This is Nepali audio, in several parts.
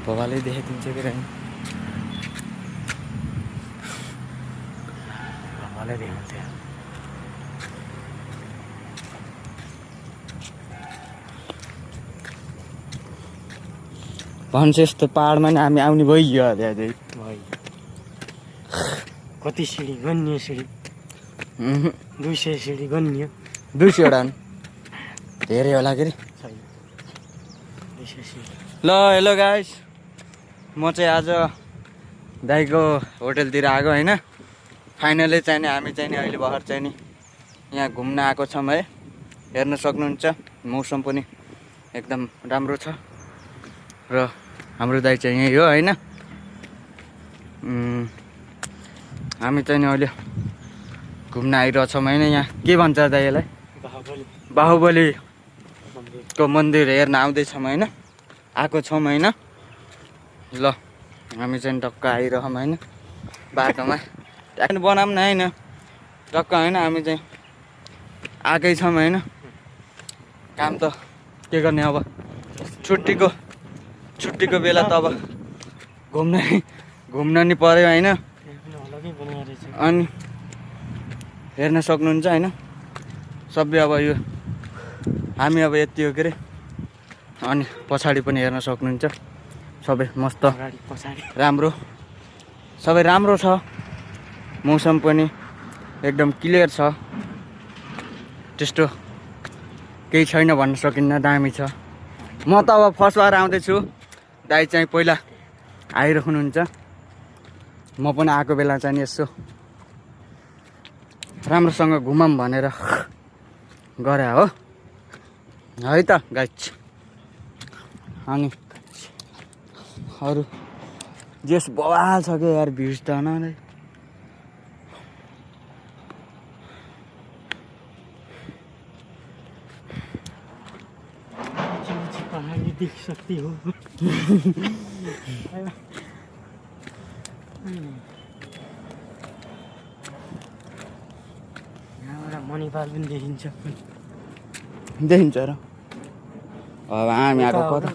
भवाले देखाइदिन्छ कि रहेन भवाले देखाउँथ्यो भन्छ यस्तो पाहाडमा नि हामी आउने भइयो अझै अझै कति सिँढी गन्य सिँढी 200 सिँढी गन्य 200 वटा धेरै होला के रे छैन 200 सिँढी ल हेलो गाइस म चाहिँ आज दाइको होटलतिर आएको होइन फाइनली चाहिँ नि हामी चाहिँ नि अहिले भर्खर चाहिँ नि यहाँ घुम्न आएको छौँ है हेर्न सक्नुहुन्छ मौसम पनि एकदम राम्रो छ र हाम्रो दाइ चाहिँ यही हो होइन हामी चाहिँ नि अहिले घुम्न आइरहेछौँ होइन यहाँ के भन्छ दाइ यसलाई बाहुबलीको मन्दिर हेर्न आउँदैछौँ होइन आएको छौँ होइन ल हामी चाहिँ टक्क आइरहौँ होइन बाटोमा त्यहाँदेखि बनाऊँ न होइन टक्क होइन हामी चाहिँ आएकै छौँ होइन काम त के गर्ने अब छुट्टीको बेला त अब घुम्न नि पर्यो होइन अनि हेर्न सक्नुहुन्छ होइन सबै अब यो हामी अब यति हो के अरे अनि पछाडि पनि हेर्न सक्नुहुन्छ सबै मस्त राम्रो सबै राम्रो छ मौसम पनि एकदम क्लियर छ त्यस्तो केही छैन भन्न सकिन्न दामी छ म त अब फर्स्ट बार आउँदैछु दाइ चाहिँ पहिला आइराख्नुहुन्छ म पनि आएको बेला चाहिँ यसो राम्रोसँग घुमौँ भनेर गरे हो है त गाइस अनि अरू जेस बवाल छ क्या यार भ्युज त नै पहाडी देख सकती हो यहाँबाट मणिपाल पनि देखिन्छ र अब हामी आएको कता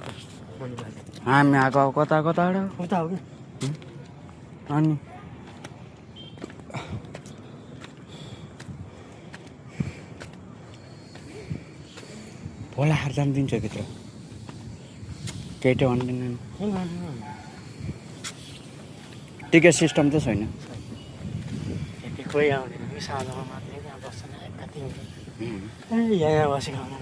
हामी आएको कताबाट उता हो कि अनि भोला हार जानु दिन्छ भित्र केही त भन्दैन टिकट सिस्टम त छैन कोही आउँदैन कि साँझमा मात्रै त्यहाँ बस्छन् कति यहाँ बसेको